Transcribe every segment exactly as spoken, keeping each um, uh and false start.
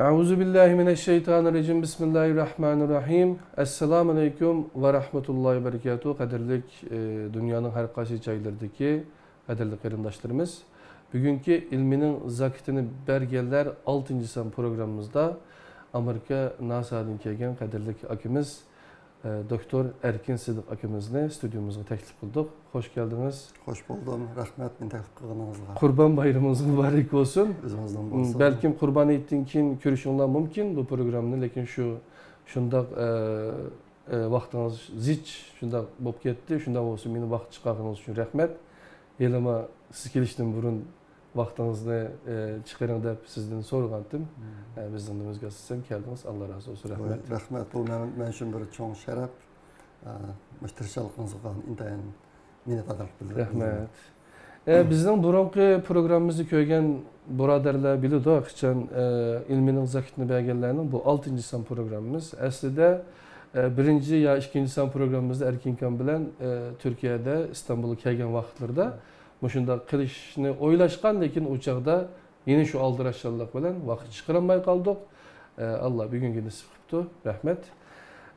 أعوذ بالله من الشيطان الرجيم. بسم الله الرحمن الرحيم. ئەسسالامۇ ئەلەيكۇم ۋە رەھمەتۇللاھى ۋە بەرىكاتۇھ. قەدىرلىك، ئە، دۇنيانىڭ ھەر قايسى جايلىرىدىكى قەدىرلىك قېرىنداشلىرىمىز، بۈگۈنكى ئىلمىنىڭ زاكىتىنى بەرگەنلەر ئالتىنچى سان پروگراممىمىزدا ئامېرىكا ناسادىن كەلگەن قەدىرلىك ئاكىمىز، ئە، دوكتور ئەركىن سىدىق ئاكىمىزنى ستۇدىيىمىزغا تەكلىپ قىلدۇق. خوش كەلدىڭىز. خوش بولدۇم. رەھمەت مېنى تەكلىپ قىلغىنىڭىزغا. قۇربان بايرىمىڭىز مۇبارەك بولسۇن. ئۆزىڭىزنىڭ م، بولسۇن. بەلكىم قۇربان ھېيتتىن كېيىن كۆرۈشۈڭلار مۇمكىن بۇ پروگراممىنى، لېكىن شۇ، شۇنداق، ئە، ئە، ۋاقتىڭىز زىچ شۇنداق بولۇپ كەتتى. شۇنداق بولسا مېنى ۋاقىت چىقارغىنىڭىز ئۈچۈن رەھمەت. ھېلىمۇ سىز كېلىشتىن بۇرۇن ۋاقتىڭىزنى، ئە، چىقىرىڭ دەپ سىزدىن سورىغانتىم. مم. ئە، بىزنىڭ نېمىمىزگە ئاساسەن كەلدىڭىز. ئاللا رازى بولسۇن. رەھمەت. رەھمەت. بۇ مەن، مەن ئۈچۈن بىر چوڭ شەرەپ. ئە، مۇشۇ تىرىشچانلىقىڭىزغا ئىنتايىن مىننەتدارلىق بىلدۈرىمەن. رەھمەت. ئە، بىزنىڭ بۇرۇنقى پروگراممىمىزنى كۆرگەن بۇرادەرلەر بىلىدۇ، قاچان، ئە، ئىلمىنىڭ زاكىتىنى بەرگەنلەرنىڭ بۇ ئالتىنچى سان پروگراممىمىز. ئەسلىدە، ئە، بىرىنچى يا ئىككىنچى سان پروگراممىمىزدا ئەركىن ئاكام بىلەن، ئە، تۈركىيەدە، ئىستانبۇلغا كەلگەن ۋاقىتلىرىدا مۇشۇنداق قىلىشنى ئويلاشقان، لېكىن ئۇ چاغدا يەنە شۇ ئالدىراشچانلىق بىلەن ۋاقىت چىقىرالماي قالدۇق. ئە، ئاللا بۈگۈنگە نېسىپ قىپتۇ. رەھمەت.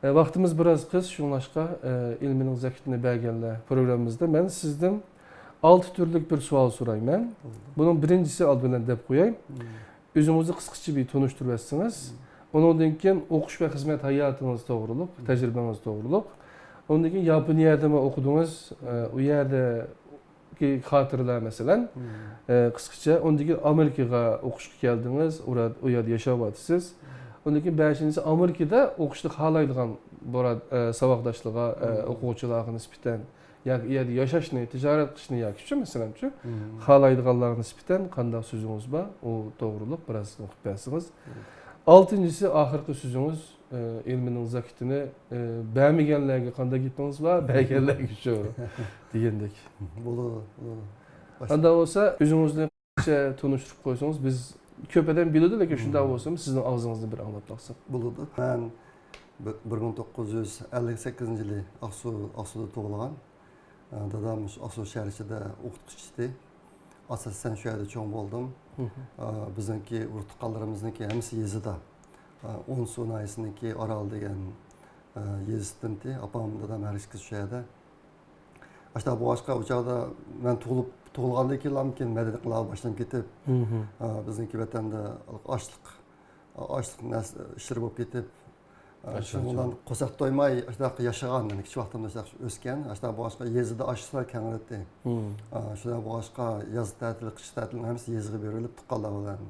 ئە، ۋاقتىمىز بىراز قىس، شۇڭلاشقا، ئە، ئىلمىنىڭ زاكىتىنى بەرگەنلەر پروگراممىمىزدا مەن سىزدىن ئالتە تۈرلۈك بىر سوئال سورايمەن. بولدى. بۇنىڭ بىرىنچىسى ئالدى بىلەن دەپ قوياي. مم. ئۆزىڭىزنى قىسقىچە بىر تونۇشتۇرۇۋەتسىڭىز. مم. ئۇنىڭدىن كېيىن ئوقۇش ۋە خىزمەت ھاياتىڭىز توغرۇلۇق، مم. تەجرىبىڭىز توغرۇلۇق. ئۇندىن كېيىن ياپونىيەدىمۇ ئوقۇدىڭىز، ئە، ئۇ يەردە خاتىرىلەر مەسىلەن، مم. ئە، قىسقىچە. ئۇندىن كېيىن ئامېرىكىغا ئوقۇشقا كەلدىڭىز، ئۇرا-، ئۇ يەردە ياشاۋاتىسىز. مم. ئۇندىن كېيىن بەشىنچىسى ئامېرىكىدا ئوقۇشنى خالايدىغان بۇرا-، ئە، ساۋاقداشلىرىغا، ئە، مم. ئوقۇغۇچىلارغا نىسبەتەن ياكى ئۇ يەردە ياشاشنى، تىجارەت قىلىشنى ياكى شۇ مەسىلەن شۇ مم. خالايدىغانلارغا نىسبەتەن قانداق سۆزىڭىز بار؟ ئۇ توغرۇلۇق بىراز ئوقۇپ بەرسىڭىز. مم. ئالتىنچىسى، ئاخىرقى سۆزىڭىز، ئە، ئىلمىنىڭ زاكىتىنى، ئە، بەرمىگەنلەرگە قانداق گېپىڭىز بار؟ بەرگەنلەرگە شۇ دېگەندەك. بولىدۇ، بولىدۇ. ئانداق بولسا، ئۆزىڭىزنى قىسقىچە تونۇشتۇرۇپ قويسىڭىز، بىز كۆپ ئادەم بىلىدۇ، لېكىن شۇنداق مم. بولسىمۇ، سىزنىڭ ئاغزىڭىزدىن بىر ئاڭلاپ باقساق. بولىدۇ. مەن بىر، بىر مىڭ توققۇز يۈز ئەللىك سەككىزىنچى يىلى ئاقسۇ، ئاقسۇدا تۇغۇلغان. ئە، دادام شۇ ئاقسۇ شەھەر ئىچىدە ئوقۇتقۇچى ئىدى. ئاساسەن شۇ يەردە چوڭ بولدۇم. مم. ئە، بىزنىڭكى ئۇرۇق تۇغقانلىرىمىزنىڭكى ھەممىسى يېزىدا. ئە، ئونسۇ ناھىيەسىنىڭكى ئارال دېگەن، ئە، يېزىسىدىنتى. ئاپام، دادام ھەر ئىككىسى شۇ يەردە. ئاشۇنداق بولغاچقا، ئۇ چاغدا مەن تۇغۇلۇپ، تۇغۇلغاندىن كېيىنلامىكىن مەدەنىيەت ئىنقىلابى باشلىنىپ كېتىپ، مم. ئە، بىزنىڭكى ۋەتەندە ئاشلىق، ئاشلىق نەرسە ئىشلىرى بولۇپ كېتىپ، ئە، ئاشۇ، شۇنىڭ ئاشۇ. بىلەن قورساق تويماي، ئاشۇنداق ياشىغان، يەنى كىچىك ۋاقتىمدا شۇنداق ئۆسكەن. ئاشۇنداق بولغاچقا، يېزىدا ئاشلىقلار كەڭرىدى. مم. ئە، شۇنداق بولغاچقا، ياز تەتىلى، قىش تەتىلىنىڭ ھەممىسى يېزىغا بېرىلىپ، تۇغقانلار بىلەن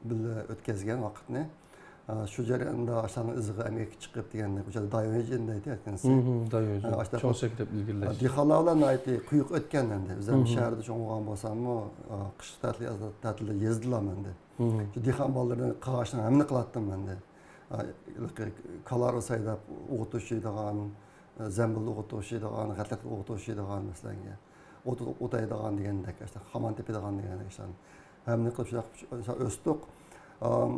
بىللە ئۆتكەزگەن ۋاقىتنى. ئە، شۇ جەرياندا ئاشۇلارنىڭ ئىزىغا ئەمگەككە چىقىپ دېگەندەك، ئۇ جەردە دايۋېنجىن دەيدۇ، ئەتكەنسى. مم، دايۋېنجىن. ئە، ئاشۇنداق چوڭ سەكرەپ ئىلگىرىلەش. ئە، دېھقانلار بىلەن ناھايىتى قويۇق ئۆتكەن ئەمدى. بىز ئەمدى مم. شەھەردە چوڭ بولغان بولساممۇ، ئە، قىش تەتىلى، ياز تەتىلىدە يېزىدىلام ئەمدى. مم. شۇ دېھقان بالىلىرىنى قىلغان ئىشنىڭ ھەممىنى قىلاتتىم ئەمدى. ئە، ھېلىقى كالا ھارۋىسى ھەيدەپ ئوغۇت توشۇيدىغان، زەمبىلدە ئوغۇت توشۇيدىغان، غەتلەكتە ئوغۇت توشۇيدىغان، مەسىلەن، ئوت، ئوت ئايدىغان دېگەندەك، ئاشۇنداق خامان تېپىدىغان دېگەندەك ئىشلارنى ھەممىنى قىلىپ شۇنداق ئۆستۇق. ئام،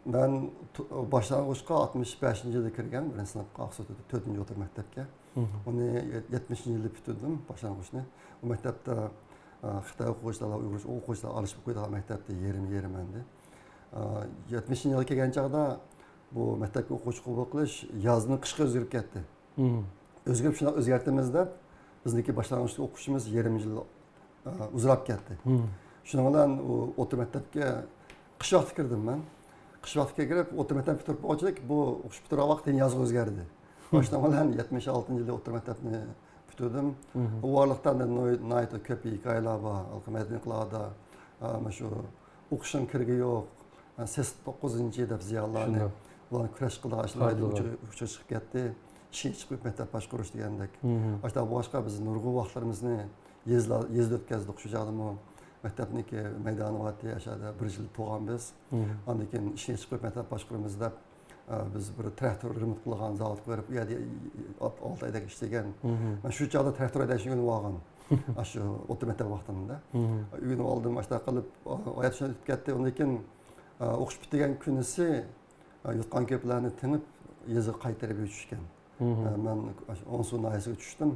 مەن تۇ-، باشلانغۇچقا ئاتمىش بەشىنچى يىلدا كىرگەن، بىرىنچى سىنىپقا، ئاقسۇ تۆتىنچى ئوتتۇرا مەكتەپكە. مم. ئۇنى يەتمىشىنچى يىلى پۈتتۈردۈم، باشلانغۇچنى. ئۇ مەكتەپتە، ئا، خىتاي ئوقۇغۇچىلار، ئۇيغۇر ئوقۇغۇچىلار ئارىلىشىپ ئوقۇيدىغان مەكتەپتە يېرىم-يېرىم ئەمدى. ئا، يەتمىشىنچى يىلغا كەلگەن چاغدا بۇ مەكتەپكە ئوقۇغۇچى قوبۇل قىلىش يازدىن قىشقا ئۆزگىرىپ كەتتى. مم. ئۆزگىرىپ، شۇنداق ئۆزگەرتىمىز دەپ، بىزنىڭكى باشلانغۇچ ئوقۇشىمىز يېرىم يىل، ئە، ئۇزىراپ كەتتى. مم. شۇنىڭ بىلەن ئۇ ئوتتۇرا مەكتەپكە قىش ۋاقتى كىردىم مەن. قىش ۋاقتىغا كىرىپ، ئوتتۇرا مەكتەپنى پۈتتۈرۈپ بولغۇچىلىك، بۇ ئوقۇش پۈتتۈرگەن ۋاقىت يەنە يازغا ئۆزگەردى. مم. شۇنىڭ بىلەن يەتمىش ئالتىنچى يىلى ئوتتۇرا مەكتەپنى پۈتتۈردۈم. مم. ئۇ ئارىلىقتا ئەمدى نوي-، ناھايىتى كۆپ ھېكايىلەر بار، ھېلىقى مەدەنىيەت ئىنقىلابىدا، ئە، مانا شۇ ئوقۇشنىڭ كىرىكى يوق، سەكسەن توققۇزىنچى دەپ زىيالىيلارنى، شۇنداق. ئۇلارنى كۈرەش قىلىدىغان ئىشلار ئۇچىغا چىقىپ كەتتى. ئىشىكنى ئېچىپ قويۇپ مەكتەپ باشقۇرۇش دېگەندەك. مم. ئاشۇنداق بولغاچقا، بىز نۇرغۇن ۋاقىتلىرىمىزنى يېزىلا-، يېزىدا ئۆتكەزدۇق. شۇ چاغدىمۇ مەكتەپنىڭكى مەيدانى بارتتى، ئاشۇ يەردە بىر يىل تۇرغان بىز. مم. ئاندىن كېيىن ئىشىكنى ئېچىپ قويۇپ مەكتەپ باشقۇرىمىز دەپ، ئە، بىز بىر تراكتور رېمونت قىلىدىغان زاۋۇتقا بېرىپ، ئۇ يەردە ئالتە ئايدەك ئىشلىگەن. مم. مەن شۇ چاغدا تراكتور ھەيدەشنى ئۆگىنىپ ئالغان. ئاشۇ ئوتتۇرا مەكتەپ ۋاقتىمدا. مم. ئۆگىنىپ ئالدىم، ئاشۇنداق قىلىپ، ھايات شۇنداق ئۆتۈپ كەتتى. ئۇندىن كېيىن، ئوقۇش پۈتتۈرگەن كۈنىسى، يوتقان-كۆرپىلەرنى تېڭىپ، يېزىغا قايتىپ بېرىپ چۈشكەن. مم. مەن ئونسۇ ناھىيەسىگە چۈشتۈم.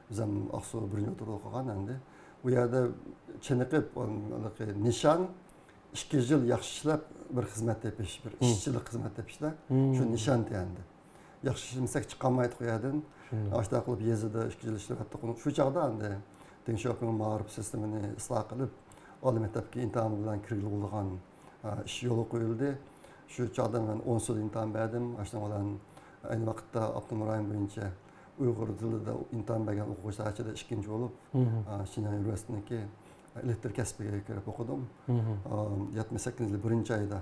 بىز ھەم ئاقسۇ بىرىنچى ئوتتۇرىدا ئوقۇغان ئەمدى. ئۇ يەردە چېنىقىپ، نىشان، ئىككى يىل ياخشى ئىشلەپ، بىر خىزمەت تېپىش، بىر ئىشچىلىق خىزمەت تېپىشتا شۇ نىشان ئەمدى. ياخشى ئىشلىمىسەك، چىقالمايتتۇق ئۇ يەردىن. شۇنداق. ئاشۇنداق قىلىپ يېزىدا ئىككى يىل ئىشلەۋەتتۇق. شۇ چاغدا ئەمدى دېڭ شياۋپىڭ مائارىپ سىستېمىنى ئىسلاھ قىلىپ، ئالىي مەكتەپكە ئىمتىھان بىلەن كىرگىلى بولىدىغان، ئە، ئىش يولغا قويۇلدى. شۇ چاغدا مەن ئونسۇدا ئىمتىھان بەردىم. ئاشۇنىڭ بىلەن ئەينى ۋاقىتتا ئاپتونوم رايون بويىچە ئۇيغۇر تىلىدا ئىمتىھان بەرگەن ئوقۇغۇچىلار ئىچىدە ئىككىنچى بولۇپ، ئە، شىنجاڭ ئۇنىۋېرسىتېتىنىڭكى ئېلېكتر كەسپىگە كىرىپ ئوقۇدۇم. ئە، يەتمىش سەككىزىنچى يىلى بىرىنچى ئايدا،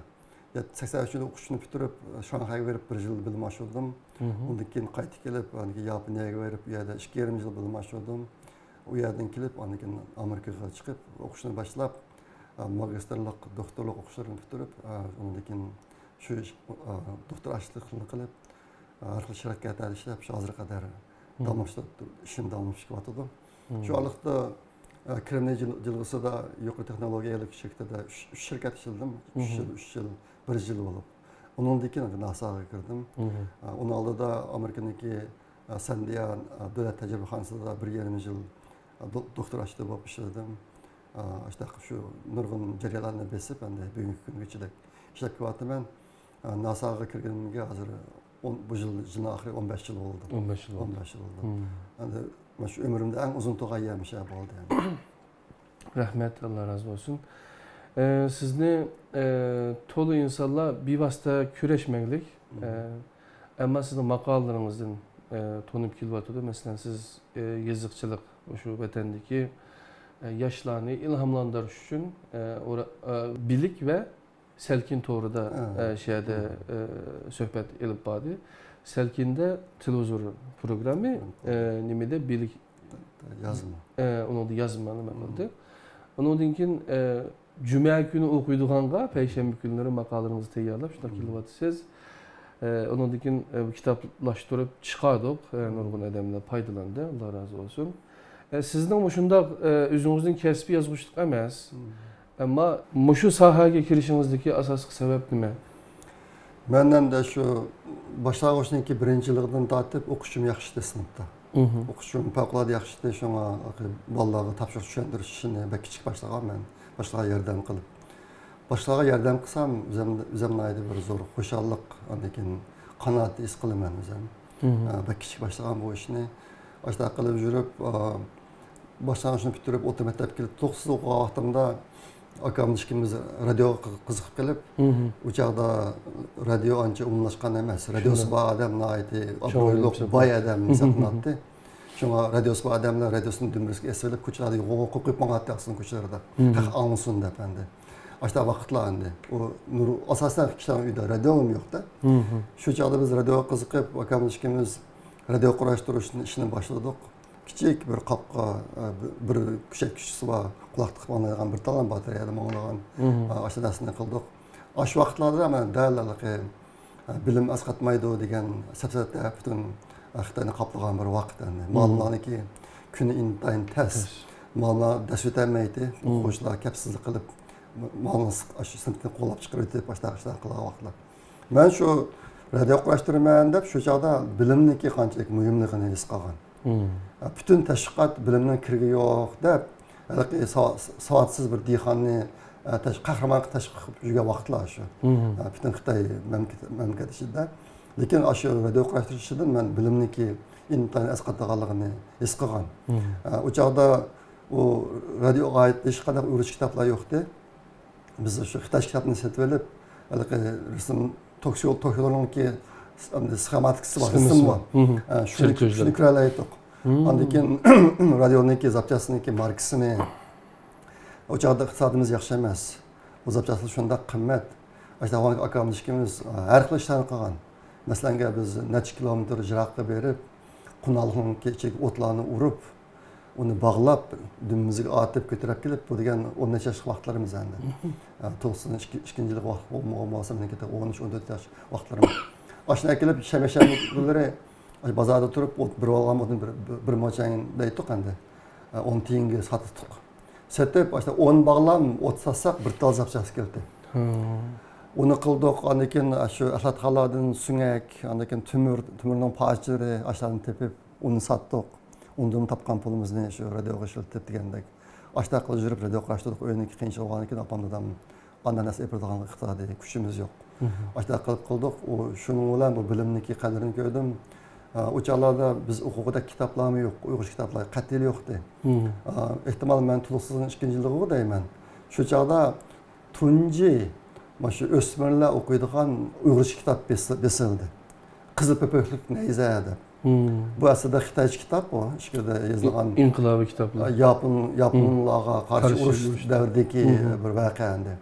يەت-، سەكسەن ئۈچىنچى يىلى ئوقۇشنى پۈتتۈرۈپ، شاڭخەيگە بېرىپ بىر يىل بىلىم ئاشۇردۇم. ئۇندىن كېيىن قايتىپ كېلىپ، ئاندىن كېيىن ياپونىيەگە بېرىپ، ئۇ يەردە ئىككى يېرىم يىل بىلىم ئاشۇردۇم. ئۇ يەردىن كېلىپ، ئاندىن كېيىن ئامېرىكىغا چىقىپ، ئوقۇشنى باشلاپ، ئە، ماگىستىرلىق، دوكتورلۇق ئوقۇشلىرىمنى پۈتتۈرۈپ، ئە، ئۇنىڭدىن كېيىن شۇ ئىش، ئە، دوكتور ئاشلىقىنى قىلىپ، ئە، ھەر خىل شىركەتلەردە ئىشلەپ، شۇ ھازىرغا قەدەر داۋاملىشىپ، ئىشىمنى داۋاملىشىپ كېلىۋاتىدۇ. شۇ ئارىلىقتا، ئە، كرېمنىي جىل-، جىلغىسىدا يۇقىرى تېخنولوگىيەلىك شىركىتىدە ئۈچ، ئۈچ شىركەت ئىشلىدىم. ئۈچ يىل، ئۈچ يىل، بىر يىل بولۇپ. ئۇنىڭدىن كېيىن ناساغا كىردىم. ئە، ئۇنىڭ ئالدىدا ئامېرىكىنىڭكى، ئە، سەندىيا، ئە، دۆلەت تەجرىبىخانىسىدا بىر يېرىم يىل، ئە، دو-، دوكتور ئاشلىقى بولۇپ ئىشلىدىم. ئە، ئاشۇنداق شۇ نۇرغۇن جەريانلارنى بېسىپ، ئەمدى بۈگۈنكى كۈنگىچىلىك ئىشلەپ كېلىۋاتىمەن. ئە، ناساغا كىرگىنىمگە ھازىر ئون، بۇ يىل، يىلنىڭ ئاخىرى ئون بەش يىل بولدى. ئون بەش يىل بولدى. ئون بەش يىل بولدى. ئەمدى مانا شۇ ئۆمرۈمدە ئەڭ ئۇزۇن تۇرغان يەرمۇ شۇ بولدى، يەنى. رەھمەت، ئاللا رازى بولسۇن. ئە، سىزنى، ئە، تولا ئىنسانلار بىۋاسىتە كۆرۈشمەيدۇ. ئە، ئەمما سىزنىڭ ماقالىلىرىڭىزدىن، ئە، تونۇپ كېلىۋاتىدۇ. مەسىلەن، سىز، ئە، يېزىقچىلىق، مۇشۇ ۋەتەندىكى، ئە، ياشلارنى ئىلھاملاندۇرۇش ئۈچۈن، ئە، ئورا-، ئە، بىلىك ۋە سەلكىن توغرىدا، ئە، شۇ يەردە، ئە، سۆھبەت ئېلىپ باردى. سەلكىندە تېلېۋىزور پروگراممى، ئە، نېمىدە بىلىك يازما. ئە، ئۇنىڭدا يازما نېمە قىلدى. ئۇنىڭدىن كېيىن، ئە، جۈمە كۈنى ئوقۇيدىغانغا پەيشەنبە كۈنلىرى ماقالىڭىزنى تەييارلاپ، شۇنداق كېلىۋاتىسىز. ئە، ئۇنىڭدىن كېيىن، ئە، بۇ كىتابلاشتۇرۇپ چىقاردۇق. ئە، نۇرغۇن ئادەملەر پايدىلاندى. ئاللا رازى بولسۇن. ئە، سىزنىڭ مۇشۇنداق، ئە، ئۆزىڭىزنىڭ كەسپى يازغۇچىلىق ئەمەس. ئەمما مۇشۇ ساھەگە كىرىشىڭىزدىكى ئاساسلىق سەۋەب نېمە؟ مەن ئەمدى شۇ باشلانغۇچنىڭكى بىرىنچى يىلىدىن تارتىپ ئوقۇشۇم ياخشى ئىدى سىنىپتا. ئوقۇشۇم پەۋقۇلئاددە ياخشى ئىدى، شۇڭا بالىلارغا تاپشۇرۇق چۈشەندۈرۈش ئىشىنى بەك كىچىك باشلىغان مەن. باشقىلارغا ياردەم قىلىپ. باشقىلارغا ياردەم قىلسام، ئۆزۈم، ئۆزۈم ناھايىتى بىر زور خۇشاللىق، ئاندىن كېيىن قانائەت ھېس قىلىمەن ئۆزۈم. ئە، بەك كىچىك باشلىغان بۇ ئىشنى. ئاشۇنداق قىلىپ يۈرۈپ، ئە، باشلانغۇچنى پۈتتۈرۈپ، ئوتتۇرا مەكتەپكە كېلىپ، توختىسىز ئوقۇغان ۋاقتىمدا ئاكام ئىككىمىز رادىيوغا قىز-، قىزىقىپ قېلىپ، ئۇ چاغدا رادىيو ئانچە ئومۇملاشقان ئەمەس. رادىيوسى بار ئادەم ناھايىتى ئابرۇيلۇق، باي ئادەم ھېسابلىناتتى. شۇڭا رادىيوسى بار ئادەملەر رادىيوسىنى دۈمبىسىگە ئېسىۋېلىپ، كوچىلاردا يوغان قوقۇپ ماڭاتتى، ئاخشام كوچىلاردا. خەق ئاڭلىسۇن دەپ ئەمدى. ئاشۇنداق ۋاقىتلار ئەمدى. ئۇ نۇر-، ئاساسەن كىشىلەرنىڭ ئۆيىدە رادىيو يوقتا. شۇ چاغدا بىز رادىيوغا قىزىقىپ، ئاكام ئىككىمىز رادىيو قۇراشتۇرۇش ئىشىنى باشلىدۇق. كىچىك بىر قاپقا، ئە، بىر، بىر كۈچەيتكۈچىسى بار، قۇلاق تىقىپ ئاڭلايدىغان بىر تالان باتارېيەدە ماڭىدىغان، ئە، ئاشۇ نەرسىنى قىلدۇق. ئاشۇ ۋاقىتلاردا مانا دەل ھېلىقى، ئە، بىلىم ئەسقاتمايدۇ دېگەن سەپسەتە پۈتۈن، ئە، خىتاينى قاپلىغان بىر ۋاقىت ئەمدى. مالىملارنىڭكى كۈنى ئىنتايىن تەس. مالىملار دەرس ئۆتەلمەيتتى. ئوقۇغۇچىلار كەپسىزلىك قىلىپ، مالىملارنى سىنىپتىن قوغلاپ چىقىرىۋېتىپ، ئاشۇنداق ئىشلار قىلغان ۋاقىتلار. مەن شۇ رادىيو قۇراشتۇرىمەن دەپ شۇ چاغدا بىلىمنىڭكى قانچىلىك مۇھىملىقىنى ھېس قىلغان. پۈتۈن تەشۋىقات بىلىمنىڭ كىرىكى يوق دەپ، ھېلىقى ساۋ-، ساۋاتسىز بىر دېھقاننى، ئە، تەش-، قەھرىمان قىلىپ تەشۋىق قىلىپ يۈرگەن ۋاقىتلار شۇ. ئە، پۈتۈن خىتاي مەملىكەت، مەملىكەت ئىچىدە. لېكىن ئاشۇ رادىيو قۇراشتۇرۇش ئىشىدىن مەن بىلىمنىڭكى ئىنتايىن ئەسقاتىدىغانلىقىنى ھېس قىلغان. ئە، ئۇ چاغدا ئۇ رادىيوغا ئائىت ھېچقانداق ئۆگىتىش كىتابلار يوقتى. بىز شۇ خىتاي كىتابنى سېتىۋېلىپ، ھېلىقى رەسىم توكيو، توكيونىڭكى ئەمدى سخېماتىكىسى بار، رەسىم بار. ئە، شۇنى، شۇنى كۆرەلەيتتۇق. ئاندىن كېيىن رادىيونىڭكى زاپچاسىنىڭكى ماركىسىنى، ئۇ چاغدا ئىقتىسادىمىز ياخشى ئەمەس. بۇ زاپچاسلار شۇنداق قىممەت. ئاشۇنداق ئاكام ئىككىمىز ھەر خىل ئىشلارنى قىلغان. مەسىلەنگە، بىز نەچچە كىلومېتىر يىراققا بېرىپ، قوناقلىقنىڭكى ئىچىگە ئوتلارنى ئۇرۇپ، ئۇنى باغلاپ، دۈمبىسىگە ئارتىپ كۆتۈرۈپ كېلىپ، بۇ دېگەن ئون نەچچە ياشلىق ۋاقىتلىرىمىز ئەمدى. ئە، توقسان ئىككى، ئىككىنچى يىللىق ۋاقىت بولمىغان بولسا، مېنىڭكى ئون ئۈچ، ئون تۆت ياش ۋاقىتلىرىم. ئاشۇنداق كېلىپ، شەنبە، شەنبە كۈنلىرى بازاردا تۇرۇپ، ئوت، بىر ئالغان ئوتنى بىر، بىر، بىر موچەن دەيتتۇق ئەمدى. ئە، ئون تىيىنگە ساتتۇق. سېتىپ، ئاشۇنداق ئون باغلام ئوت ساتساق، بىر تال زاپچاسى كەلدى. ئۇنى قىلدۇق، ئاندىن كېيىن شۇ ئەخلەتخانلاردىن سۆڭەك، ئاندىن كېيىن تۆمۈر، تۆمۈرنىڭ پارچىلىرى، ئاشۇلارنى تېپىپ، ئۇنى ساتتۇق. ئۇندىن تاپقان پۇلىمىزنى شۇ رادىيوغا ئىشلىتىپ دېگەندەك. ئاشۇنداق قىلىپ يۈرۈپ رادىيو قۇراشتۇردۇق. ئۆينىڭكى قىيىنچىلىقى بولغاندىن كېيىن ئاپام دادام ئاندىن نەرسە ئېلىپ بېرىدىغان ئىقتىسادىي كۈچىمىز يوق. ئاشۇنداق قىلىپ قىلدۇق. ئۇ، شۇنىڭ بىلەن بۇ بىلىمنىڭكى قەدرىنى كۆردۈم. ئۇ چاغلاردا بىز ئوقۇغۇدەك كىتابلارمۇ يوق، ئۇيغۇرچە كىتابلار قەتئىيلا يوقتى. ئا، ئېھتىمال، مەن تولۇقسىزنىڭ ئىككىنچى يىللىقىغۇ دەيمەن. شۇ چاغدا تۇنجى مانا شۇ ئۆسمۈرلەر ئوقۇيدىغان ئۇيغۇرچە كىتاب بېسى-، بېسىلدى. قىزىل پۆپۈكلۈك نەيزە دەپ. بۇ ئەسلىدە خىتايچە كىتاب بۇ. ئىچكىرىدە يېزىلغان ئىنقىلابىي كىتابلار. ياپون، ياپونلارغا قارشى ئۇرۇش دەۋرىدىكى بىر ۋەقە ئەمدى.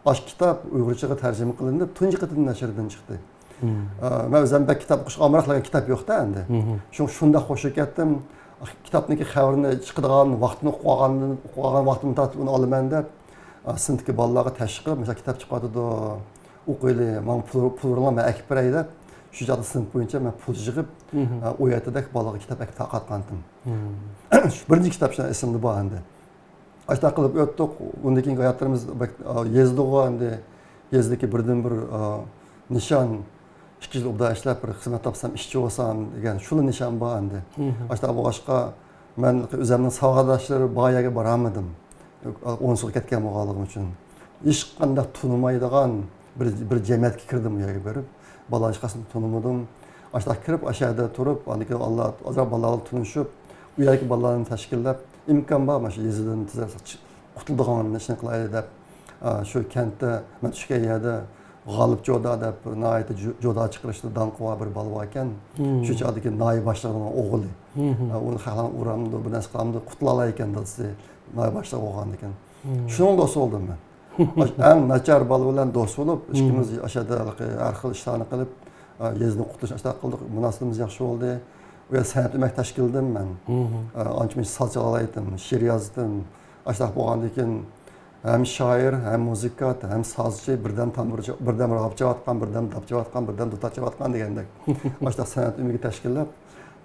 ئاشۇ كىتاب ئۇيغۇرچىغا تەرجىمە قىلىنىپ، تۇنجى قېتىم نەشردىن چىقتى. ئا، مەن ئۆزۈم بەك كىتاب ئوقۇشقا ئامراقلا، كىتاب يوقتا ئەمدى. شۇ، شۇنداق خوش كەتتىم. كىتابنىڭكى خەۋىرىنى چىقىدىغان ۋاقتىنى ئوقۇۋالغاندىن، ئوقۇۋالغان ۋاقتىمنى تارتىپ ئۇنى ئالىمەن دەپ، ئا، سىنىپتىكى بالىلارغا تەشۋىق قىلىپ، مۇشۇنداق كىتاب چىقىۋاتىدۇ، ئوقۇيلى، ماڭا پۇل، پۇل بېرىڭلار، مەن ئەكىپ بېرەي دەپ، شۇ چاغدا سىنىپ بويىچە مەن پۇل يىغىپ، ئا، ئون يەتتىدەك بالىغا كىتاب ئەكىپ تارقاتقانتىم. شۇ بىرىنچى كىتاب شۇ ئېسىمدە بار ئەمدى. ئاشۇنداق قىلىپ ئۆتتۇق. ئۇندىن كېيىنكى ھاياتلىرىمىز بەك، ئا، يېزىدىغۇ ئەمدى. يېزىدىكى بىردىنبىر، ئا، نىشان، ئىككى يىل ئوبدان ئىشلەپ، بىر خىزمەت تاپسام، ئىشچى بولسام دېگەن شۇلا نىشان بار ئەمدى. ئاشۇنداق بولغاچقا، مەن ئۆزۈمنىڭ ساۋاقداشلىرى بار يەرگە بارالمىدىم. ئونسۇغا كەتكەن بولغانلىقىم ئۈچۈن. ھېچقانداق تونۇمايدىغان بىر، بىر جەمئىيەتكە كىردىم، ئۇ يەرگە بېرىپ. بالىلارنىڭ ھېچقايسىنى تونۇمىدىم. ئاشۇنداق كىرىپ، ئاشۇ يەردە تۇرۇپ، ئاندىن كېيىن ئاللا، ئازراق بالىلار بىلەن تونۇشۇپ، ئۇ يەردىكى بالىلارنى تەشكىللەپ، ئىمكان بار، مانا شۇ يېزىدىن تېزرەك چىق-، قۇتۇلىدىغان ئىشنى قىلايلى دەپ، ئا، شۇ كەنتتە مەن چۈشكەن يەردە غالىپ جودا دەپ ناھايىتى جو-، جودا چىقىرىشتا داڭقى بار بىر بالا باركەن. شۇ چاغدىكى ناھىيە باشلىقىنىڭ ئوغلى. ئا، ئۇنى خەقلەر ئۇرامدۇ، بىر نەرسە قىلامدۇ، قۇتۇلالايكەن دادىسى ناھىيە باشلىقى بولغاندىكىن. شۇنىڭ دوستى بولدۇم مەن. ئاشۇ ئەڭ ناچار بالا بىلەن دوست بولۇپ، ئىككىمىز ئاشۇ يەردە ھېلىقى ھەر خىل ئىشلارنى قىلىپ، ئا، يېزىنى قۇتۇلۇش ئاشۇنداق قىلدۇق، مۇناسىۋىتىمىز ياخشى بولدى. ئۇ يەردە سەنئەت ئۆمەك تەشكىل قىلدىم مەن. ئا، ئانچە-مۇنچە ساز چالالايتتىم، شېئىر يازدىم. ئاشۇنداق بولغاندىن كېيىن ھەم شائىر، ھەم مۇزىكانت، ھەم سازچى، بىردەم تامبۇر چا-، بىردەم راۋاب چېلىۋاتقان، بىردەم داپ چېلىۋاتقان، بىردەم دۇتار چېلىۋاتقان دېگەندەك. ئاشۇنداق سەنئەت ئۆمىكى تەشكىللەپ،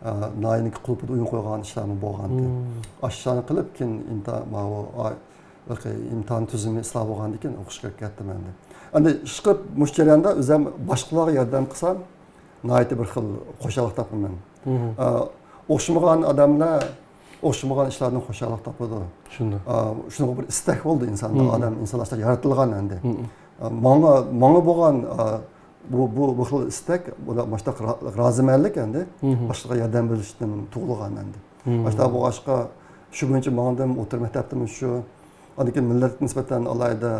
ئا، ناھىيەنىڭكى قۇلۇپىدا ئويۇن قويغان ئىشلارمۇ بولغانىدى. ئاشۇ ئىشلارنى قىلىپ، كېيىن ئىمتا-، ماۋۇ، ئا-، ئىمتىھان تۈزۈمى ئىسلاھ بولغاندىن كېيىن ئوقۇشقا كىرىپ كەتتىم ئەمدى. ئەمدى ئىشقىلىپ مۇشۇ جەرياندا ئۆزۈم باشقىلارغا ياردەم قىلسام، ناھايىتى بىر خىل خۇشاللىق تاپىمەن. ئا، ئوخشىمىغان ئادەملەر ئوخشىمىغان ئىشلاردىن خۇشاللىق تاپىدۇ. شۇنداق. ئا، شۇنىڭغا بىر ئىستەك بولىدۇ ئىنساندا. ئادەم، ئىنسان ئاشۇنداق يارىتىلغان ئەمدى. ئا، ماڭا، ماڭا بولغان، ئا، بۇ، بۇ، بۇ خىل ئىستەك، بۇ مۇشۇنداق را-، رازىمەنلىك ئەمدى باشقىلارغا ياردەم بېرىشتىن تۇغۇلغان ئەمدى. ئاشۇنداق بولغاچقا، شۇ بويىچە ماڭدىم، ئوتتۇرا مەكتەپتىمۇ شۇ. ئاندىن كېيىن مىللەتكە نىسبەتەن ئالاھىدە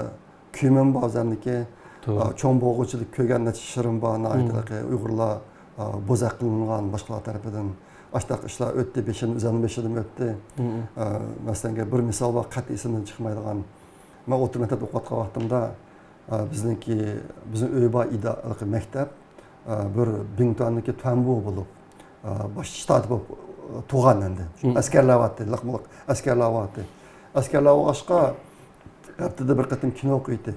كۆيۈمىم بار ئۆزۈمنىڭكى. توغرا. ئا، چوڭ بولغۇچىلىك كۆرگەن نەچچە ئىشلىرىم بار، ناھايىتى ئۇيغۇرلار، ئا، بوزەك قىلىنغان باشقىلار تەرىپىدىن. ئاشۇنداق ئىشلار ئۆتتى، بېشىم، ئۆزۈمنىڭ بېشىدىن ئۆتتى. ئا، مەسىلەنگە، بىر مىسال بار، قەتئىي ئېسىمدىن چىقمايدىغان. مەن ئوتتۇرا مەكتەپتە ئوقۇۋاتقان ۋاقتىمدا، ئا، بىزنىڭكى، بىزنىڭ ئۆي بار ئىدا-، مەكتەپ، ئا، بىر بىڭتۈەندىكى تۇەنبۇ بولۇپ، ئا، باش شتات بولۇپ، ئا، تۇغان ئەمدى. ئەسكەرلەر بارتتى، لىقمۇلۇق ئەسكەرلەر بارتتى. ئەسكەرلەر بولغاچقا، ھەپتىدە بىر قېتىم كىنو قويدى.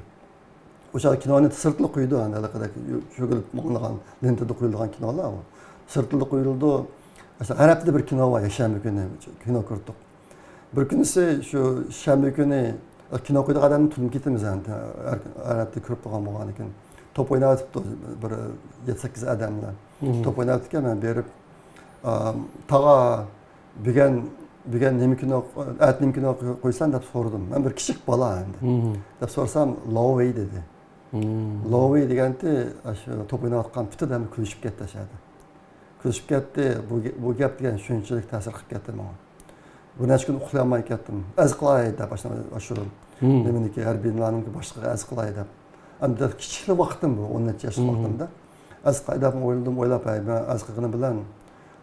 ئۇ چاغدا كىنونى سىرتلا قويىدۇ، ئەمدى ھېلىقىدەك چۆگۈلۈپ ماڭىدىغان، لېنتىدا قويۇلىدىغان كىنولار ئۇ. سىرتلا قويۇلىدۇ. مەسىلەن، ھەر ھەپتىدە بىر كىنو بار، يەكشەنبە كۈنى كىنو كۆردۇق. بىر كۈنىسى شۇ شەنبە كۈنى كىنو قويىدىغان ئادەمنى تونۇپ كېتىمىز، ئەمدى ھەر، ھەر ھەپتە كۆرۈپ تۇرغان بولغاندىكىن. توپ ئويناۋېتىپتۇ بىر يەتتە سەككىز ئادەملەر. توپ ئويناۋېتىپتىكەن، مەن بېرىپ، ئا، تاغا، بۈگۈن، بۈگۈن نېمە كىنو، ئەتە نېمە كىنو قويىسەن دەپ سورىدىم. مەن بىر كىچىك بالا ئەمدى. دەپ سورىسام، لاۋېي دېدى. لاۋېي دېگەنتى، ئاشۇ توپ ئويناۋاتقان پۈتۈن ئادەم كۈلۈشۈپ كەتتى ئاشۇ يەردە. كۈلۈشۈپ كەتتى. بۇ گە-، بۇ گەپ دېگەن شۇنچىلىك تەسىر قىلىپ كەتتى ماڭا. بىر نەچچە كۈن ئۇخلىيالماي كەتتىم. ئەرز قىلاي دەپ، ئاشۇ، ئاشۇ نېمىنىڭكى، ھەربىي بىنانىڭكى باشلىقىغا ئەرز قىلاي دەپ. ئەمدى كىچىكلا ۋاقتىم بۇ، ئون نەچچە ياشلىق ۋاقتىمدا. ئەرز قىلاي دەپ ئويلىدىم، ئويلاپ، ھەي، مەن ئەرز قىلغىنىم بىلەن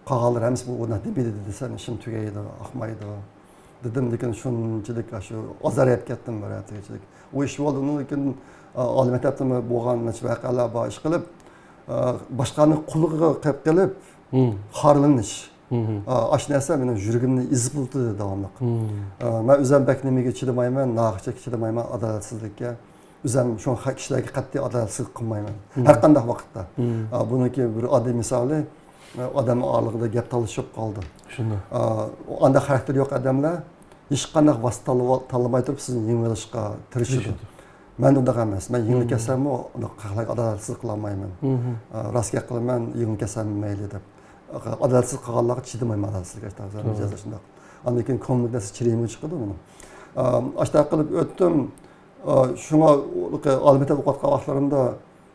قالغانلار ھەممىسى بۇ ئورناق دېمەيدۇ دېسەم، ئىشىم تۈگەيدۇ، ئاقمايدۇ دېدىم. لېكىن شۇنچىلىك ئاشۇ ئازار يەپ كەتتىم بىر ھەپتىگىچىلىك. ئۇ ئىش بولدى. ئۇنىڭدىن كېيىن، ئا، ئالىي مەكتەپتىمۇ بولغان نەچچە ۋەقەلەر بار، ئىشقىلىپ، ئا، باشقىلارنى قۇلىقىغا قىلىپ، خارلىنىش. ئا، ئاشۇ نەرسە مېنىڭ يۈرىكىمنى ئېزىپ ئولتۇردى داۋاملىق. ئا، مەن ئۆزۈم بەك نېمىگە چىدىمايمەن، ناھەقچىلىككە چىدىمايمەن، ئادالەتسىزلىككە. ئۆزۈم شۇڭا كىشىلەرگە قەتئىي ئادالەتسىزلىك قىلمايمەن. ھەر قانداق ۋاقىتتا. ئا، بۇنىڭكى بىر ئاددىي مىسالى، ئا، ئادەم ئارىلىقىدا گەپ تالىشىپ قالدى. شۇنداق. ئا، ئانداق خاراكتېرى يوق ئادەملەر ھېچقانداق ۋاسىتە تاللىۋال-، تاللىماي تۇرۇپ سىزنى يېڭىۋېلىشقا تىرىشىدۇ. تىرىشىدۇ. مەن ئۇنداق ئەمەس. مەن يېڭىپ كەتسەممۇ، ئۇنداق خەقلەرگە ئادالەتسىزلىك قىلالمايمەن. ئا، راست گەپ قىلىمەن، يېڭىپ كەتسەممۇ مەيلى دەپ. ئادالەتسىز قىلغانلارغا چىدىمايمەن، ئادالەتسىزلىك ئاشۇنداق. ئاندىن كېيىن كۆڭلۈمدىكى نەرسە چىرىيمۇ چىقىدۇ ئۇنىڭ. ئا، ئاشۇنداق قىلىپ ئۆتتۈم. ئا، شۇڭا ئالىي مەكتەپتە ئوقۇۋاتقان ۋاقىتلىرىمدا،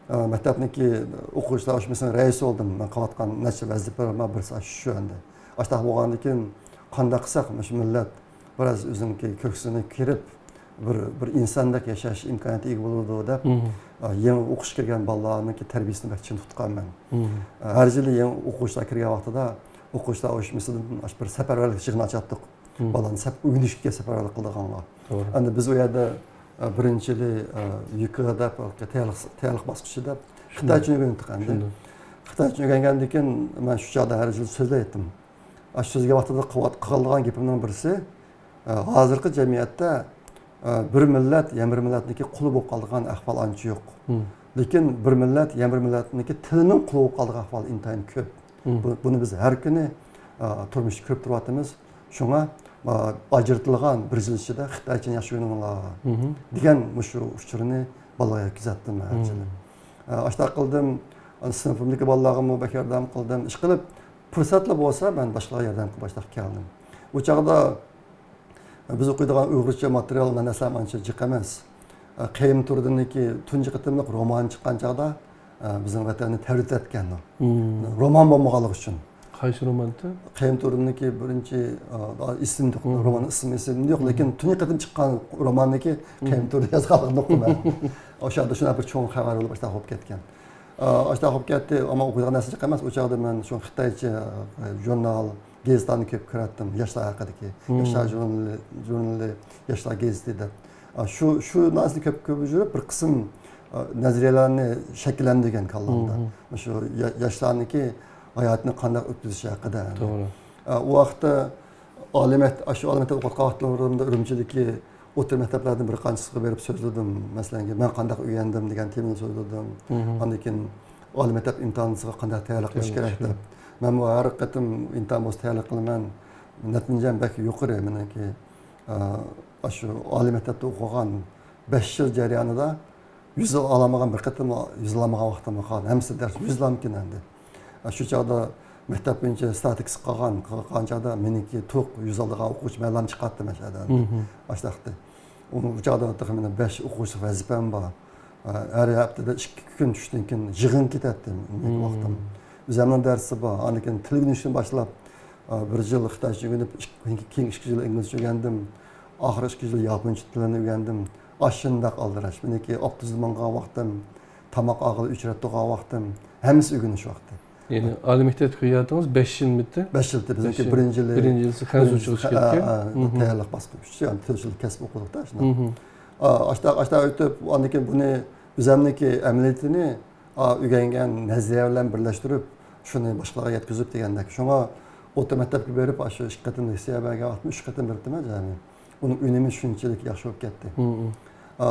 ئا، مەكتەپنىڭكى ئوقۇغۇچىلار ئۇيۇشمىسىنىڭ رەئىسى بولدۇم. مەن قىلىۋاتقان نەچچە ۋەزىپىلىرىم بار، بىرسى شۇ ئەمدى. ئاشۇنداق بولغاندىن كېيىن، قانداق قىلساق مۇشۇ مىللەت بىراز ئۆزىنىڭكى كۆكسىنى كىرىپ، بىر، بىر ئىنساندەك ياشاش ئىمكانىيىتىگە ئىگە بولىدۇ دەپ، مم. ئا، يېڭى ئوقۇشقا كىرگەن بالىلارنىڭكى تەربىيەسىنى بەك چىڭ تۇتقان مەن. مم. ئا، ھەر يىلى يېڭى ئوقۇغۇچىلار كىرگەن ۋاقتىدا ئوقۇغۇچىلار ئۇيۇشمىسىدىن بىر سەپەرۋەرلىك يىغىنى ئاچاتتۇق. مم. بالىلارنى سەپ-، ئۆگىنىشكە سەپەرۋەرلىك قىلىدىغانغا. توغرا. ئەمدى بىز ئۇ يەردە، ئا، بىرىنچى يىلى، ئا، يۇكې دەپ، تەييارلىق، تەييارلىق باسقۇچى دەپ، خىتايچە ئۆگەندۇق ئەمدى. چۈشەندىم. خىتايچە ئۆگەنگەندىن كېيىن مەن شۇ چاغدا ھەر يىلى سۆزلەيتتىم. ئاشۇ سۆزگە ۋاقتىدا قىلىۋات-، قىلىدىغان گېپىمنىڭ بىرسى، ئە، ھازىرقى جەمئىيەتتە، ئە، بىر مىللەت يەنە بىر مىللەتنىڭكى قۇلى بولۇپ قالىدىغان ئەھۋال ئانچە يوق. مم. لېكىن بىر مىللەت يەنە بىر مىللەتنىڭكى تىلىنىڭ قۇلى بولۇپ قالىدىغان ئەھۋال ئىنتايىن كۆپ. مم. بۇ، بۇنى بىز ھەر كۈنى، ئە، تۇرمۇشتا كۆرۈپ تۇرۇۋاتىمىز. شۇڭا، ئە، ئاجرىتىلغان بىر يىل ئىچىدە خىتايچىنى ياخشى ئۆگىنىڭلار، مم. دېگەن مۇشۇ ئۇچۇرنى بالىلارغا يەتكۈزەتتىم مەن ھەر مم. يىلى. ئە، ئاشۇنداق قىلدىم. ئەنە سىنىپىمدىكى بالىلارغىمۇ بەك ياردەم قىلدىم. ئىشقىلىپ، پۇرسەتلا بولسا، مەن باشقىلارغا ياردەم قىلىپ باشلاپ كەلدىم. ئۇ چاغدا بىز ئوقۇيدىغان ئۇيغۇرچە ماتېرىيال، نەرسىلەر ئانچە جىق ئەمەس. قەيۇم تۇردىنىڭكى تۇنجى قېتىملىق رومانى چىققان چاغدا، بىزنىڭ ۋەتەننى تەۋرىتىۋەتكەن ئۇ. مم. رومان بولمىغانلىقى ئۈچۈن. قايسى رومانتى؟ قەيۇم تۇردىنىڭكى بىرىنچى، ئا، ئېسىمدە يوق، مم. رومان ئىسمى ئېسىمدە يوق، مم. لېكىن تۇنجى قېتىم چىققان روماننىكى مم. قەيۇم تۇردى يازغانلىقىنى ئوقۇدۇم مەن. ئوشۇ يەردە شۇنداق بىر چوڭ خەۋەر بولۇپ، ئاشۇنداق بولۇپ كەتكەن. ئا، ئاشۇنداق بولۇپ كەتتى، ئەمما ئوقۇيدىغان نەرسە جىق ئەمەس. ئۇ چاغدا مەن شۇ خىتايچە، ئا، ژۇرنال، گېزىتلارنى كۆپ كۆرەتتىم، ياشلار ھەققىدىكى. مم. ياشلار ژۇرنىلى، ژۇرنىلى، ياشلار گېزىتى دەپ. ئا، شۇ، شۇ نەرسىنى كۆپ، كۆپ يۈرۈپ، بىر قىسىم، ئا، نەزەرىيەلەرنى شەكىللەندۈرگەن كاللامدا. مم. شۇ يا-، ياشلارنىڭكى ھاياتىنى قانداق ئۆتكۈزۈشى ھەققىدە. توغرا. ئا، ئۇ ۋاقىتتا ئالىي مەكتەپ، ئاشۇ ئالىي مەكتەپ ئوقۇۋاتقان ۋاقىتلىرىمدا ئۈرۈمچىدىكى ئوتتۇرا مەكتەپلەردىن بىر قانچىسىغا بېرىپ سۆزلىدىم. مەسىلەن، مەن قانداق ئۆگەندىم دېگەن تېمىنى سۆزلىدىم. مم. ئاندىن كېيىن ئالىي مەكتەپ ئىمتىھانىغا قانداق تەييارلىق قىلىش كېرەك دەپ. مەنمۇ ھەر قېتىم ئىمتىھان بولسا تەييارلىق قىلىمەن. نەتىجەم بەك يۇقىرى مېنىڭكى. ئا، ئاشۇ ئالىي مەكتەپتە ئوقۇغان بەش يىل جەريانىدا يۈز ئالالمىغان، بىر قېتىم يۈز ئالالمىغان ۋاقتىم قالدى. ھەممىسى دەرس يۈز ئالامكەن ئەمدى. شۇ چاغدا مەكتەپ بويىچە ستاتىكىسى قىلغان، قىلغان چاغدا مېنىڭكى توق يۈز ئالىدىغان ئوقۇغۇچى مەنلەرنى چىقارتتىم ئەشەدە. مم. ئاشتاقتى. ئۇ چاغدا تېخى مېنىڭ بەش ئوقۇغۇچىلىق ۋەزىپەم بار. ھەر ھەپتىدە ئىككى كۈن چۈشتىن كېيىن يىغىن كېتەتتى. مم. ۋاقتىم. ئۆزۈمنىڭ دەرسى بار. ئاندىن كېيىن تىل ئۆگىنىشتىن باشلاپ، بىر يىل خىتايچە ئۆگىنىپ، ئىك-، كېيىنكى ئىككى يىل ئىنگلىزچە ئۆگەندىم. ئاخىرقى ئىككى يىل ياپونچە تىلىنى ئۆگەندىم. ئاشۇنداق ئالدىراش. مېنىڭكى ئاپتوبۇستا ماڭغان ۋاقتىم، تاماق ئالغىلى ئۆچرەتتە تۇرغان ۋاقتىم، ھەممىسى ئۆگىنىش ۋاقتى. يەنى ئالىي مەكتەپتىكى ھاياتىڭىز بەش يىلمىدى؟ بەش يىلدى. بىزنىڭكى بىرىنچى يىلى، بىرىنچى يىلى خەنزۇچىلىق، بىرىنچى يىلى، ئىككى يىل. تەييارلىق باسقۇچ، يەنى تۆت يىل كەسىپ ئوقۇدۇق-تا، شۇنداق. مم. ئا، ئاشتا، ئاشتا ئۆتۈپ، ئاندىن كېيىن بۇنى ئۆزەمنىڭكى ئەمەلىيىتىنى، ئا، ئۆگەنگەن نەزەرىيە بىلەن بىرلەشتۈرۈپ، شۇنى باشقىلارغا يەتكۈزۈپ دېگەندەك. شۇڭا ئوتتۇرا مەكتەپكە بېرىپ، ئاشۇ ئىككى قېتىم لىتسېيگە بەرگەن ۋاقتىم ئۈچ قېتىم بېرىپتىمەن، يەنى. ئۇنىڭ ئۈنۈمى شۇنچىلىك ياخشى بولۇپ كەتتى. مم. ئا،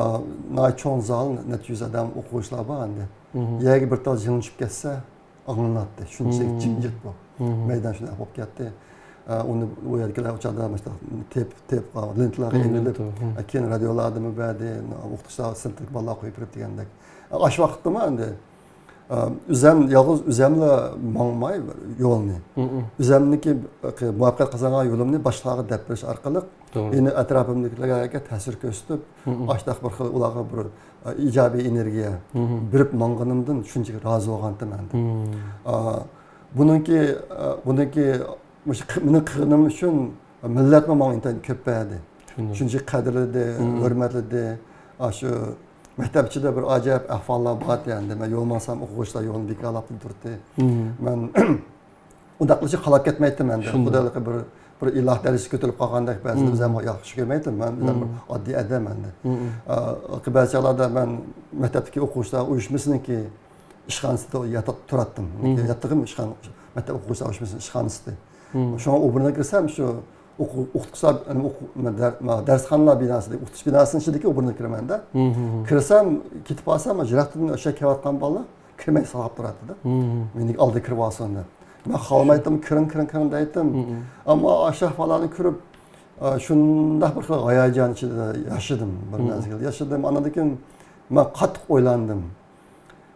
ناھايىتى چوڭ زال، نەچچە يۈز ئادەم ئوقۇغۇچىلار بار ئەمدى. مم. يەرگە بىر تال جىڭ چۈشۈپ كەتسە، ئاڭلىناتتى. شۇنچىلىك مم. جىمجىت بۇ. مم. مەيدان شۇنداق بولۇپ كەتتى. ئا، ئۇنى ئۇ يەرگىلەر ئۇ چاغدا مۇشۇنداق تېپ، تېپ قالغان لېنتىلارغا مم، ئېلىنىپ، لېنتا، مم. ئا، كېيىن رادىيولار ئادىمى بەردى، ئوقۇتقۇچىلار سىنىپتىكى بالىلار قويۇپ بېرىپ دېگەندەك. ئا، ئاشۇ ۋاقىتتىمۇ ئەمدى، ئا، ئۆزەم، يالغۇز ئۆزەملا ماڭماي يولنى. مم، مم. ئۆزەمنىڭكى، ئا، مۇۋەپپەقىيەت قازانغان يولۇمنى باشقىلارغا دەپ بېرىش ئارقىلىق، توغرا. يەنى ئەتراپىمدىكىلەرگە تەسىر كۆرسىتىپ، مم، مم. ئاشۇنداق بىر خىل ئۇلارغا بىر ئىجابىي ئېنېرگىيە مم. بېرىپ ماڭغىنىمدىن شۇنچىلىك رازى بولغانتىم ئەمدى. مم. ئا، بۇنىڭكى، ئا، بۇنىڭكى مۇشۇ قى-، مېنىڭ قىلغىنىم ئۈچۈن مىللەتمۇ ماڭا ئىنتايىن كۆپ بەردى. چۈشەندىم. شۇنچىلىك قەدىرلىدى، مم. ھۆرمەتلىدى. ئاشۇ مەكتەپ ئىچىدە بىر ئاجايىپ ئەھۋاللار بار ئىدى ئەمدى. مەن يول ماڭسام، ئوقۇغۇچىلار يولنى بىكارلاپلا تۇردى. مم. مەن ئۇنداقلىشىپ قالاپ كەتمەيتتىم ئەمدى. شۇنداق. خۇدايلىقى بىر، بىر ئىلاھ دەرىجىسىگە كۆتۈرۈلۈپ قالغاندەك بەزىدە مم. ئۆزۈم ياخشى كۆرمەيتتىم. مەن ئۆزۈم بىر مم. ئاددىي ئادەم ئەمدى. مم. ئا، بەزى چاغلاردا مەن مەكتەپتىكى ئوقۇغۇچىلار ئۇيۇشمىسىنىڭكى ئىشخانىسىدا ياتاپ تۇراتتىم. مم. ياتىقىم ئىشخانا، مەكتەپ ئوقۇغۇچىلار ئۇيۇشمىسىنىڭ ئىشخانىسى. مم. شۇڭا ئوبورونا كىرسەم، شۇ ئوقۇ-، ئوقۇتقۇچىلار، يەنى ئوقۇ-، دەر-، دەرسخانىلار بىناسىدىكى، ئوقۇتۇش بىناسىنىڭ ئىچىدىكى ئوبورونا كىرىمەن-دە. مم. كىرسەم، كېتىپ قالسام، يىراقتىن ئاشۇ كېلىۋاتقان بالىلار كىرمەي ساقلاپ تۇراتتى-دە. مم. مېنى ئالدىغا كىرىۋالسۇن دەپ. مەن خالىمايتتىم، كىرىڭ، كىرىڭ، كىرىڭ دەيتتىم. مم. ئەمما ئاشۇ ئەھۋاللارنى كۆرۈپ، ئا، شۇنداق بىر خىل ھاياجان ئىچىدە ياشىدىم، بىر مم. مەزگىل ياشىدىم. ئاندىن كېيىن مەن قاتتىق ئويلاندىم.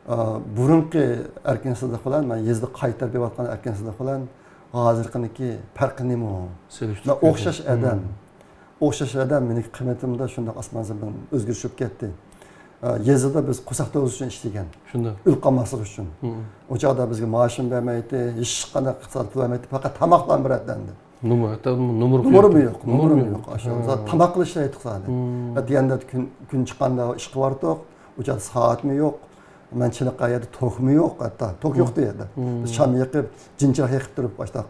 ئا، بۇرۇنقى ئەركىن سىدىق بىلەن، مەن يېزىدا قايتۇرۇپ بېرىۋاتقان ئەركىن سىدىق بىلەن ھازىرقىنىڭكى پەرقى نېمە ئۇ؟ سېلىشتۇرۇپ مەن ئوخشاش كۆرسەڭ. ئادەم. مم. ئوخشاش ئادەم مېنىڭ قىممىتىمدە شۇنداق ئاسمان زېمىن ئۆزگىرىش بولۇپ كەتتى. ئە، يېزىدا بىز قورساق تويغۇزۇش ئۈچۈن ئىشلىگەن. شۇنداق. ئۆلۈپ قالماسلىق ئۈچۈن. مم. ئۇ چاغدا بىزگە مائاشمۇ بەرمەيتتى، ھېچقانداق ئىقتىسادىي پۇل بەرمەيتتى، پەقەت تاماقلارنى بېرەتتى ئەمدى. نومۇر، ھەتتا نومۇر نومۇرمۇ يوق، نومۇرمۇ يوق. ئاشۇ ھە. تاماق قىلىش ئىشلەيتتۇق سادە. مم. ئەتىگەندە كۈن، كۈن چىققاندا ئىشقا باردۇق. ئۇ چاغدا سائەتمۇ يوق. مەن چېنىققان يەردە توكمۇ يوق، ھەتتا توك يوق ئۇ يەردە. مم. بىز شام يېقىپ، جىنچىراغ يېقىپ تۇرۇپ ئاشتاق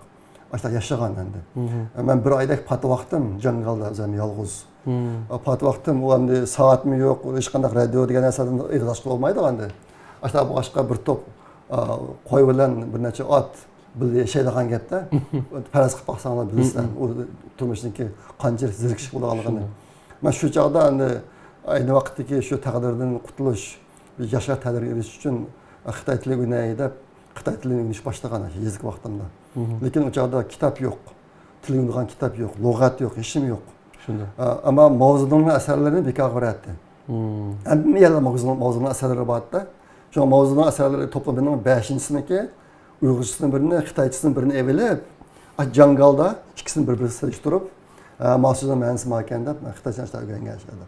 ئاشتا ياشىغان ئەمدى. مم. مەن بىر ئايدەك پاتىۋاقتىم جاڭگالدا ئۆزۈم يالغۇز. مم. پاتىۋاقتىم، ئۇ ئەمدى سائەتمۇ يوق، ھېچقانداق رادىيو دېگەن نەرسىدىن ئېغىز ئاچقىلى بولمايدۇ ئەمدى. ئاشتا بولغاچقا بىر توپ، ئا، قوي بىلەن بىر نەچچە ئات بىللە ياشايدىغان گەپتە. پەرەز قىلىپ باقساڭلار بىلىسىلەر، مم. ئۇ تۇرمۇشنىڭكى قانچىلىك زېرىكىشلىك بولىدىغانلىقىنى. شۇنداق. مەن شۇ چاغدا ئەمدى ئەينى ۋاقىتتىكى شۇ تەقدىردىن قۇتۇلۇش، ياشاش تەقدىرىگە ئېرىشىش ئۈچۈن خىتاي تىلى ئۆگىنەي دەپ، خىتاي تىلىنى ئۆگىنىش باشلىغان يېزىلىك ۋاقتىمدا. مم. لېكىن ئۇ چاغدا كىتاب يوق. تىل ئۆگىنىدىغان كىتاب يوق، لۇغەت يوق، ھېچنېمە يوق. شۇنداق. ئە، ئەمما ماۋزېدۇڭنىڭ ئەسەرلىرىنى بىكارغا بېرەتتى. مم. ھەممە يەردە ماۋزېدۇڭ، ماۋزېدۇڭنىڭ ئەسەرلىرى بارتتى. شۇڭا ماۋزېدۇڭ ئەسەرلىرى توپلىمىنىڭ بەشىنچىسىنىكى ئۇيغۇرچىسىنىڭ بىرىنى، خىتايچىسىنىڭ بىرىنى ئېلىپ، ئا، جاڭگالدا ئىككىسىنى بىر-بىرىگە سېلىشتۇرۇپ، ئە، ماۋزېدۇڭنىڭ مەنىسى باركەن دەپ، مەن خىتايچە ئاشۇنداق ئۆگەنگەن ئىش ئىدى.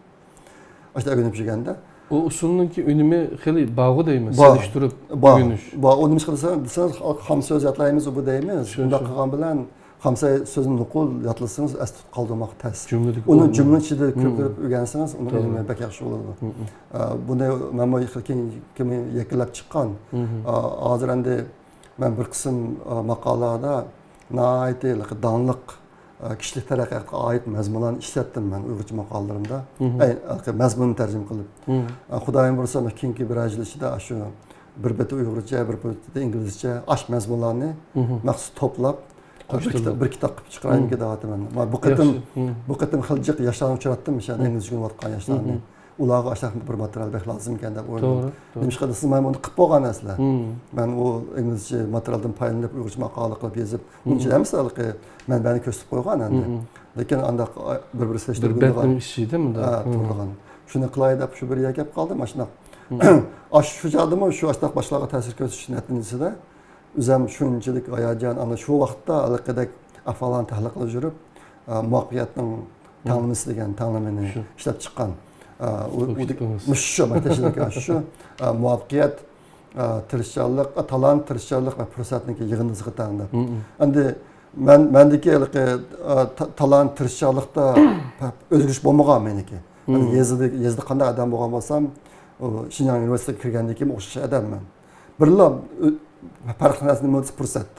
ئاشۇنداق ئۆگىنىپ يۈرگەندە. ئۇ ئۇسسۇلنىڭكى ئۈنۈمى خېلى بارغۇ دەيمەن، بار، سېلىشتۇرۇپ بار، ئۆگىنىش. بار. ئۇ نېمىشقا دېسەڭ، دېسىڭىز، خام سۆز يادلايمىز، ئۇ بۇ دەيمىز. شۇ، شۇنداق شۇ. قىلغان بىلەن خام سۆ-، سۆزنى نوقۇل يادلىسىڭىز، ئەستە تۇتۇپ قالدۇرماق تەس. جۈملىدىكى ئۇنى ئورنى. جۈملە ئىچىدە مم. كۆپتۈرۈپ ئۆگەنسىڭىز، ئۇنىڭ توغرا. ئۈنۈمى بەك ياخشى بولىدۇ. مم، مم. ئە، بۇنى مەنمۇ كېيىن، كېيىن يەكۈنلەپ چىققان. مم. ئا، ھازىر ئەمدى مەن بىر قىسىم، ئا، ماقالىلەردە ناھايىتى داڭلىق، ئا، كىشىلىك تەرەققىياتقا ئائىت مەزمۇنلارنى ئىشلەتتىم مەن ئۇيغۇرچە ماقالىلىرىمدە. مم. ئەي، مەزمۇننى تەرجىمە قىلىپ. مم. ئا، خۇدايىم بۇيرۇسا، كېيىنكى بىر يىل ئىچىدە شۇ بىر بېتى ئۇيغۇرچە، بىر بېتى ئىنگلىزچە ئاشۇ مەزمۇنلارنى مم. مەخسۇس توپلاپ، بىر قوشتۇرۇپ. كىتاب، بىر كىتاب قىلىپ چىقىرايمىكىن مم. دەۋاتىمەن. مم. بۇ قېتىم، ياخشى. مم. بۇ قېتىم خېلى جىق ياشلارنى ئۇچراتتىم، مم. ئىنگلىزچە ئۆگىنىۋاتقان ياشلارنى. مم. ئۇلارغا ئاشۇنداق بىر ماتېرىيال بەك لازىمكەن دەپ ئويلىدىم. توغرا، توغرا. نېمىشقا دېسىڭىز، مەن ئۇنى قىلىپ بولغان ئەسلى. مم. مەن ئۇ ئىنگلىزچە ماتېرىيالدىن پايدىلىنىپ ئۇيغۇرچە ماقالە قىلىپ يېزىپ، مم. ئۇنىڭ ئىچىدە ھەممىسى ھېلىقى مەنبەنى كۆرسىتىپ قويغان ئەمدى. مم. لېكىن ئانداق بىر-بىرى بىر سېلىشتۇرۇپ بەتنىڭ ئىچىدە مۇنداق. ھە، مم. تۇرىدىغان. شۇنى قىلاي دەپ شۇ بىر يەرگە كەپ قالدىم، ئاشۇنداق. مم. ئاشۇ، شۇ چاغدىمۇ شۇ ئاشۇنداق باشقىلارغا تەسىر كۆرسىتىش نەتىجىسىدە ئۆزۈم شۇنچىلىك ھاياجان، ئانا شۇ ۋاقىتتا ھېلىقىدەك ئەھۋاللارنى تەھلىل قىلىپ يۈرۈپ، ئە، مۇۋەپپەقىيەتنىڭ تەڭلىمىسى دېگەن تەڭلىمىنى شۇ. ئىشلەپ چىققان. ئە، ئۇ، ئۇ ئۇ كىتابىڭىز. مۇشۇ شۇ، مانا تەشۋىق شۇ. ئە، مۇۋەپپەقىيەت، ئە، تىرىشچانلىق، ئە، تالانت، تىرىشچانلىق ۋە پۇرسەتنىڭكى يىغىندىسىغا تەڭ دەپ. مم. ئەمدى مەن، مەندىكى ھېلىقى، ئە، تا-، تالانت، تىرىشچانلىقتا ئۆزگىرىش بولمىغان مېنىڭكى. مم. يېزىدا، يېزىدا قانداق ئادەم بولغان بولسام، ئۇ شىنجاڭ ئۇنىۋېرسىتېتىگە كىرگەندىن كېيىن ئوخشاش ئادەممەن. بىرلا، ئۆ-، پەرقلىق نەرسە نېمە دېسە پۇرسەت.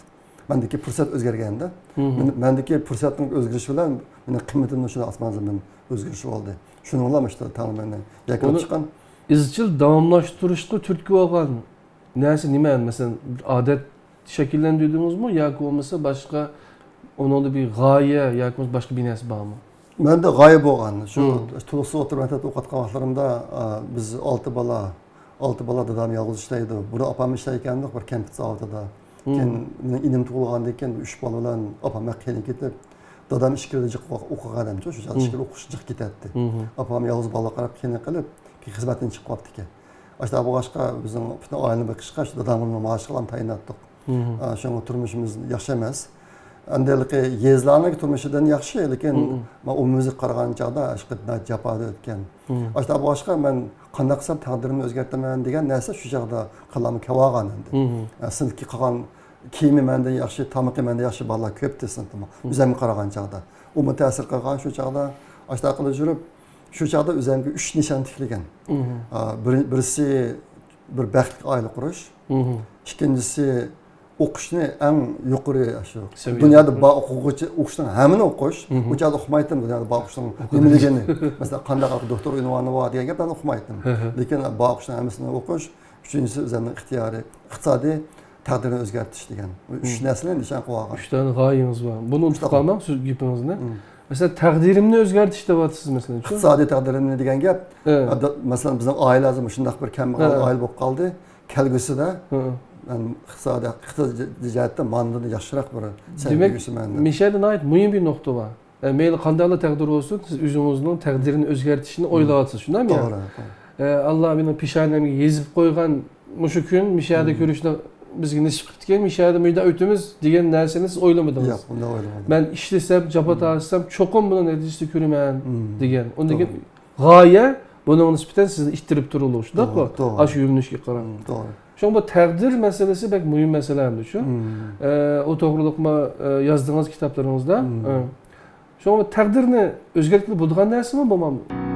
مەندىكى پۇرسەت ئۆزگەرگەندە، مم. مېنىڭ، مەندىكى پۇرسەتنىڭ ئۆزگىرىشى بىلەن مېنىڭ قىممىتىممۇ شۇنداق ئاسمان زېمىن ئۆزگىرىشى بولدى. شۇنىڭ بىلەن مۇشۇ تەڭلىمىنى يەكۈنلەپ چىققان. ئۇنى ئىزچىل داۋاملاشتۇرۇشقا تۈرتكە بولغان نەرسە نېمە؟ مەسىلەن، بىر ئادەت شەكىللەندۈردىڭىزمۇ ياكى بولمىسا باشقا ئۇنىڭدا بىر غايە ياكى بولمىسا باشقا بىر نەرسە بارمۇ؟ مەندە غايە بولغان. شۇ مم. تولۇقسىز ئوتتۇرا مەكتەپتە ئوقۇۋاتقان ۋاقىتلىرىمدا، ئا، بىز ئالتە بالا، ئالتە بالا، دادام يالغۇز ئىشلەيدۇ. بۇرۇن ئاپام ئىشلەيدىكەندۇق بىر كەمپۈت زاۋۇتىدا. مم. كېيىن مېنىڭ ئىنىم تۇغۇلغاندىن كېيىن ئۈچ بالا بىلەن ئاپام ھەق كېيىن كېتىپ، دادام ئىچكىرىدە جىق ئوقۇغان ئادەمچۇ، شۇ چاغدا مم. ئىچكىرىدە ئوقۇش جىق كېتەتتى. مم. ئاپام يالغۇز بالا قاراپ كېيىن قېلىپ، كېيىن خىزمەتتىن چىقىپ قاپتىكەن. ئاشۇنداق بولغاچقا بىزنىڭ پۈتۈن ئائىلىنى بېقىشقا شۇ دادامغىمۇ مائاش قىلىپ تايىنلاتتۇق. مم. ئا، شۇڭا تۇرمۇشىمىز ياخشى ئەمەس. ئەمدى ھېلىقى يېزىلارنىڭ تۇرمۇشىدىن ياخشى، لېكىن مم. مەن ئومۇميۈزلۈك قارىغان چاغدا ئىشقىلىپ ناھايىتى جاپادا ئۆتكەن. مم. ئاشۇنداق بولغاچقا مەن قانداق قىلسام تەقدىرىمنى ئۆزگەرتىمەن دېگەن نەرسە شۇ چاغدا كاللامغا كېلىۋالغان ئەمدى. مم. ئا، سىنىپتىكى قالغان كىيىمى مەندىن ياخشى، تامىقى مەندىن ياخشى بالىلار كۆپتى سىنىپتىمۇ. مم. ئۆزۈمگە قارىغان چاغدا. ئۇمۇ تەسىر قىلغان شۇ چاغدا. ئاشۇنداق قىلىپ يۈرۈپ، شۇ چاغدا ئۆزۈمگە ئۈچ نىشان تىكلىگەن. مم. ئا، بىر-، بىرسى بىر بەختلىك ئائىلە قۇرۇش. مم. ئىككىنچىسى ئوقۇشنى ئەڭ يۇقىرى شۇ سەۋىيەدە دۇنيادا بار ئوقۇغۇچى ئوقۇشنىڭ ھەممىنى ئوقۇش. مم. ئۇ چاغدا ئۇقمايتتىم دۇنيادا بار ئوقۇشنىڭ نېمىلىكىنى. مەسىلەن، قانداق دوكتور ئۇنۋانى بار دېگەن گەپلەرنى ئۇقمايتتىم. ھە، ھە. لېكىن بار ئوقۇشنىڭ ھەممىسىنى ئوقۇش. ئۈچىنچىسى ئۆزۈمنىڭ ئىختىيارىي، ئىقتىسادىي تەقدىرىنى ئۆزگەرتىش دېگەن. ئۈچ مم. نەرسىنى نىشان قىلىۋالغان. ئۈچ دانە غايىڭىز بار. بۇنى ئۇنتۇپ قالماڭ، سۆز گېپىڭىزنى. مم. مەسىلەن، تەقدىرىمنى ئۆزگەرتىش دەۋاتىسىز، مەسىلەن، شۇ؟ ئىقتىسادىي تەقدىرىمنى دېگەن گەپ، ھە. ئا، دا-، مەسىلەن، بىزنىڭ ئائىلە ھازىر مۇشۇنداق بىر كەمبەغەل ھە. ئائىلە بولۇپ قالدى. كەلگۈسىدە ھە. مەن ئىقتىسادىي، ئىقتىسادىي جەھەتتە ماندىن ياخشىراق بىر سەۋىيەگە دېمەك، يۈرسىمەن دەپ. مىشەدە ناھايىتى مۇھىم بىر نۇقتا بار. ئە، مەيلى قانداقلا تەقدىر بولسۇن، سىز ئۆزىڭىزنىڭ تەقدىرىنى ئۆزگەرتىشنى مم. ئويلاۋاتىسىز، شۇنداقمۇ؟ توغرا، توغرا. ئە، ئاللا مېنىڭ پېشانەمگە يېزىپ قويغان مۇشۇ كۈن، مىشەدە مم. كۆرۈشنى بىزگە نېسىپ قىپتىكەن، مۇشۇ يەردە مۇنداق ئۆتىمىز دېگەن نەرسىنى سىز ئويلىمىدىڭىز. ياق، ئۇنداق ئويلىمىدىم. مەن ئىشلىسەم، جاپا تارتسام، چوقۇم بۇنىڭ نەتىجىسىنى كۆرىمەن مم. دېگەن. ئۇندىن كېيىن توغرا. غايە بۇنىڭغا نىسبەتەن سىزنى ئىتتىرىپ تۇرۇۋالىدۇ، شۇنداققۇ؟ توغرا، توغرا. ئاشۇ يۆنىلىشكە قاراڭ. مم، توغرا. شۇڭا بۇ تەقدىر مەسىلىسى بەك مۇھىم مەسىلە ئەمدى شۇ. مم. ئە، ئۇ توغرىلىقمۇ، ئە، يازدىڭىز كىتابلىرىڭىزدا. مم. ئە. شۇڭا بۇ تەقدىرنى ئۆزگەرتكىلى بولىدىغان نەرسىمۇ بولمامدۇ؟